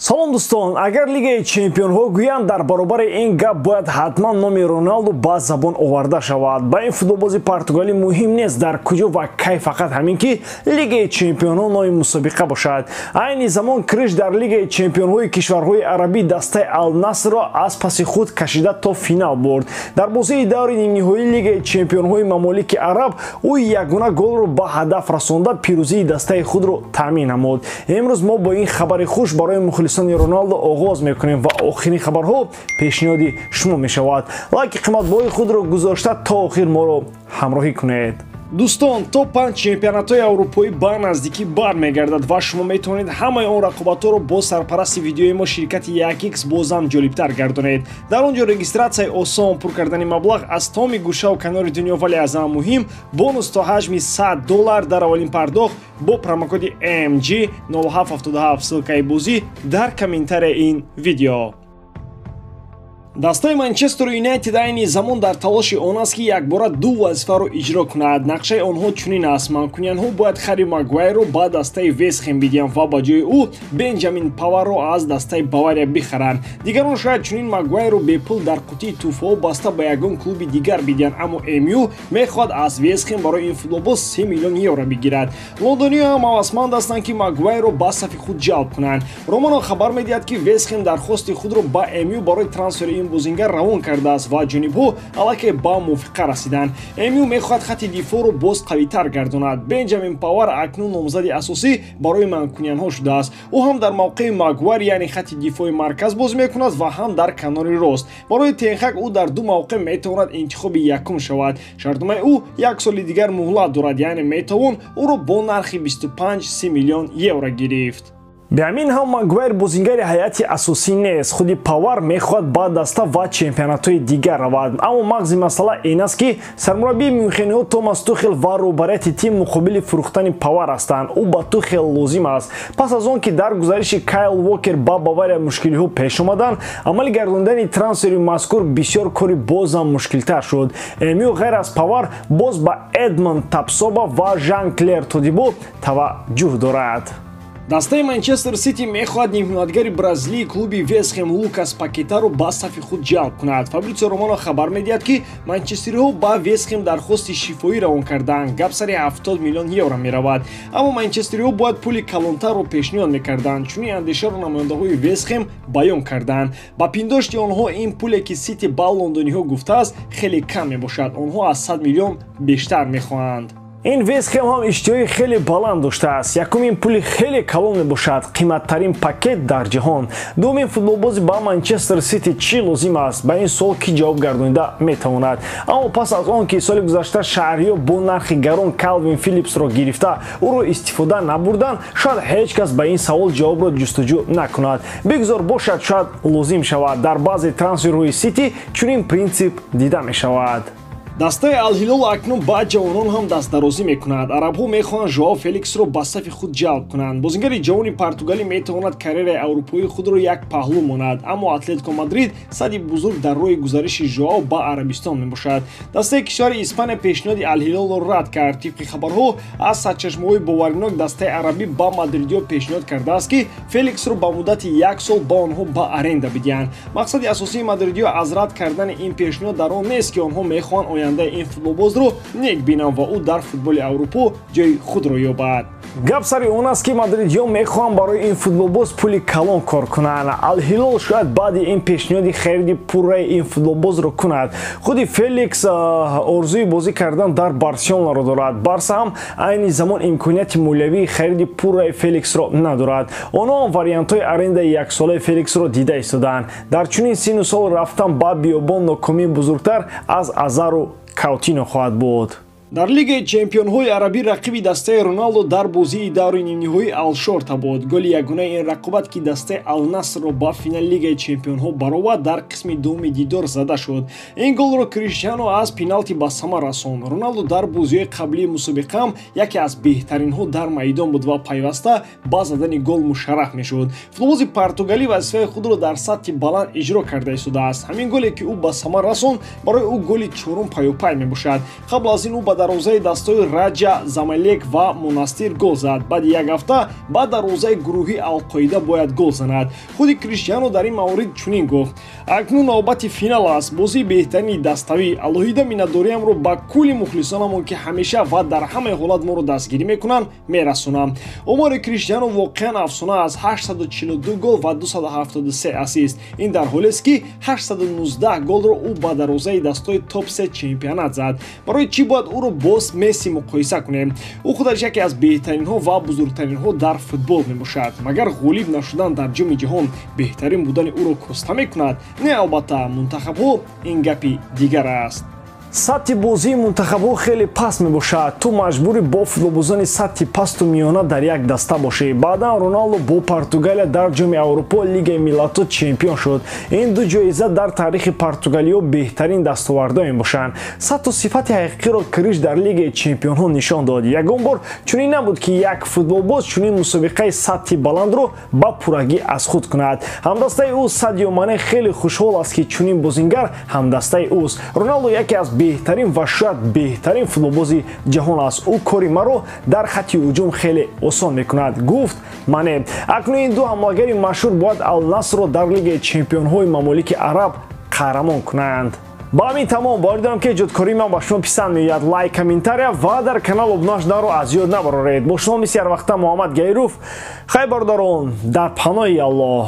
Салом дӯстон, агар Лигаи Чемпионҳо гӯянд, дар баробари ин гап бояд ҳатман номи Роналду ба забон оварда шавад. Ба ин футболбози португалӣ муҳим нест дар куҷо ва кай, фақат ҳамин ки Лигаи Чемпионҳо номи мусобиқа бошад. Айни замон Криш дар Лигаи Чемпионҳои кишварҳои арабӣ дастаи Ал-Насрро аз паси худ кашида то финал бурд. Дар бозии даври нимниҳоии Лигаи Чемпионҳои мамолики араб ӯ ягона голро ба ҳадаф расонда, пирӯзии дастаи худро таъмин намуд. Имрӯз мо бо ин хабари хуш барои мухлисони Роналдо оғоз мекунем ва охирин хабарҳо пешниҳоди шумо мешавад. Лайки қиматбоҳои худро гузошта то охир моро ҳамроҳӣ кунед. Дӯстон, то 5 чемпионатҳои аврупоӣ ба наздикӣ бармегардад ва шумо метавонед ҳамаи он рақобатҳоро бо сарпарасти видеои мо ширкати 1x бозам ҷолибтар гардонед. Дар он ҷо регистратсияи осон, пур кардани маблағ аз тамоми гӯшаву канори дунё, вале аз ҳама муҳим бонус то ҳаҷми $100 дар аввалин пардохт бо промокоди MG 0777. Ссылкаи бозӣ дар комментарияи ин видео. Дастаи Манчестер Юнайтед айни замон дар талоши он аст, ки якбора ду вазифаро иҷро кунад. Нақшаи онҳо чунин аст: манкуниянҳо бояд Харри Магуайрро ба дастаи Вестхем бидиҳанд ва ба ҷои ӯ Бенҷамин Паварро аз дастаи Бавария бихаранд. Дигарон шояд чунин Магуайрро бепул дар қутии тӯҳфаҳо баста ба ягон клуби дигар бидиҳанд, аммо МЮ мехоҳад аз Вестхем барои ин футболбоз 3 миллион евро бигирад. Лондониҳо ҳам ҳавасманд ҳастанд, ки Магуайрро ба сафи худ ҷалб кунанд. Романо хабар медиҳад, ки Вестхем дархости худро ба МЮ барои трансфери ин бозингар равон кардааст ва ҷонибҳо аллакай ба мувофиқа расиданд. МЮ мехоҳад хатти дифоъро боз қавитар гардонад. Бенҷамин Павар акнун номзади асосӣ барои манкуниянҳо шудааст. Ӯ ҳам дар мавқеи Магуайр, яъне хатти дифои марказ бозӣ мекунад ва ҳам дар канори рост. Барои Тенхак ӯ дар ду мавқеъ метавонад интихоби якум шавад. Шартномаи ӯ як соли дигар муҳлат дорад, яъне метавон ӯро бо нархи 25-30 миллион евро гирифт. Беамин ҳам Магуайр бозингари ҳайати асосӣ нест. Худи Павар мехоҳад ба даста ва чемпионатҳои дигар равад. Аммо мағзи масъала ин аст, ки сармураббии мюнхениҳо Томас Тухел ва роҳбарияти тим муқобили фурӯхтани Павар ҳастанд. Ӯ ба Тухел лозим аст. Пас аз он ки дар гузариши Кайл Уокер ба Бавария мушкилиҳо пеш омаданд, амали гардондани трансфери мазкур бисёр кори бозам мушкилтар шуд. МЮ ғайр аз Павар боз ба Эдмонд Тапсоба ва Жан Клер Тодибо таваҷҷӯҳ дорад. Дастаи Манчестер Сити мехоҳад нимҳимоятгари бразилии клуби Вестхем Лукас Пакетаро ба сафи худ ҷалб кунад. Фабритсио Романо хабар медиҳад, ки манчестериҳо ба Вестхем дархости шифоӣ равон кардаанд. Гап сари 70 миллион евро меравад. Аммо манчестериҳо бояд пули калонтарро пешниҳод мекарданд. Чунин андешаро намояндаҳои Вестхем баён карданд. Ба пиндошти онҳо ин пуле, ки Сити ба лондониҳо гуфтааст, хеле кам мебошад. Онҳо аз 100 миллион бештар мехоҳанд. Ин Вестхем ҳам иштиҳои хеле баланд доштааст. Якумин пули хеле калон мебошад, қиматтарин пакет дар ҷаҳон. Дуюмин футболбози ба Манчестер Сити чӣ лозим аст? Ба ин суол кӣ ҷавоб гардонида метавонад? Аммо пас аз он ки соли гузашта шаҳриё бо нархи гарон Калвин Филипсро гирифта ӯро истифода набурданд, шояд ҳеҷ кас ба ин савол ҷавобро ҷустуҷӯ накунад. Бигзор бошад, шояд лозим шавад. Дар баъзе трансферҳои Сити чунин принсип дида мешавад. Дастаи Ал-Ҳилол акнун ба ҷавонон ҳам дастдарозӣ мекунад. Арабҳо мехоҳанд Жоао Феликсро ба сафи худ ҷалб кунанд. Бозингари ҷавони португалӣ метавонад карьераи аврупоии худро як паҳлӯ монад, аммо Атлетико Мадрид сади бузург дар роҳи гузариши Жоао ба Арабистон мебошад. Дастаи кишвари Испания пешниҳоди Ал-Ҳилолро рад кард. Тибқи хабарҳо аз сарчашмаҳои боваринок, дастаи арабӣ ба мадридиҳо пешниҳод кардааст, ки Феликсро ба муддати як сол ба онҳо ба аренда бидиҳанд. Мақсади асосии мадридиҳо аз рад кардани ин пешниҳод дар он нест, ки онҳо мехоҳанд ояндаи ин футболбозро нек бинанд ва ӯ дар футболи Аврупо ҷои худро ёбад. Гап сари он аст, ки мадридиҳо мехоҳанд барои ин футболбоз пули калон кор кунанд. Ал-Ҳилол шояд баъди ин пешниҳоди хариди пурраи ин футболбозро кунад. Худи Феликс орзуи бозӣ кардан дар Барселонаро дорад. Барса ҳам айни замон имконияти молиявии хариди пурраи Феликсро надорад. Онҳо ҳам вариантҳои арендаи яксолаи Феликсро дида истодаанд. Дар чунин сину сол рафтан ба биёбон нокомии бузургтар аз Азару Каутино хоҳад буд. Дар Лигаи Чемпионҳои арабӣ рақиби дастаи Роналдо дар бозии даври нимниҳоӣ Ал-Шорта буд. Голи ягонаи ин рақобат, ки дастаи Ал-Насрро ба финали Лигаи Чемпионҳо баровард, дар қисми дуюми дидор зада шуд. Ин голро Криштиано аз пеналти ба самар расонд. Роналдо дар бозиҳои қаблии мусобиқа ҳам яке аз беҳтаринҳо дар майдон буд ва пайваста ба задани гол мушарраф мешуд. Футболбози португалӣ вазифаи худро дар сатҳи баланд иҷро карда истодааст. Ҳамин голе, ки ӯ ба самар расонд, барои ӯ голи чорум паёпай мебошад. Қабл аз ин ӯ ба ба дарвозаи дастаи Раҷа, Замалек ва Монастир гол зад. Баъди як ҳафта ба дарвозаи гурӯҳи Алқоида бояд гол занад. Худи Криштиано дар ин маврид чунин гуфт: акнун навбати финал аст, бозии беҳтарини даставӣ. Алоҳида миннатдориамро ба кулли мухлисонамон, ки ҳамеша ва дар ҳамаи ҳолат моро дастгирӣ мекунанд, мерасонам. Омори Криштиано воқеан афсона аст: 842 гол ва 273 ассист. Ин дар ҳолест, ки 819 голро ӯ ба дарвозаи дастои топ-3 чемпионат зад. Барои чӣ бояд ӯро боз Месси муқоиса кунем? Ӯ худаш яке аз беҳтаринҳо ва бузургтаринҳо дар футбол мебошад. Магар ғолиб нашудан дар Ҷоми ҷаҳон беҳтарин будани ӯро коста мекунад? Не, албатта, мунтахабҳо ин гапи дигар аст. Сатҳи бозии мунтахабҳо хеле паст мебошад. Ту маҷбурӣ бо футболбозони сатҳи пасту миёна дар як даста бошӣ. Баъдан Роналдо бо Португалия дар Ҷоми Аврупо, Лигаи миллатҳо чемпион шуд. Ин ду ҷоиза дар таърихи португалиҳо беҳтарин дастовардҳо мебошанд. Сатҳу сифати ҳақиқиро Криш дар Лигаи чемпионҳо нишон дод. Ягон бор чунин набуд, ки як футболбоз чунин мусобиқаи сатҳи баландро ба пуррагӣ аз худ кунад. Ҳамдастаи ӯ Садио Мане хеле хушҳол аст, ки чунин бозингар ҳамдастаи ӯст. Роналдо яке аз беҳтарин ва шояд беҳтарин футболбози ҷаҳон аст. Ӯ кори маро дар хатти ҳуҷум хеле осон мекунад, гуфт Мане. Акнун ин ду ҳамлагари машҳур бояд Алнасрро дар Лигаи чемпионҳои мамолики араб қаҳрамон кунанд. Ба ҳамин тамом. Боварӣ дорам, ки эҷодкории ман ба шумо писанд меояд. Лайк, комментария ва дар канал обуна шуданро аз ёд набароред. Бо шумо мисли ҳарвақта Муҳаммад Гайров. Хайр, бародарон, дар паноҳи Аллоҳ.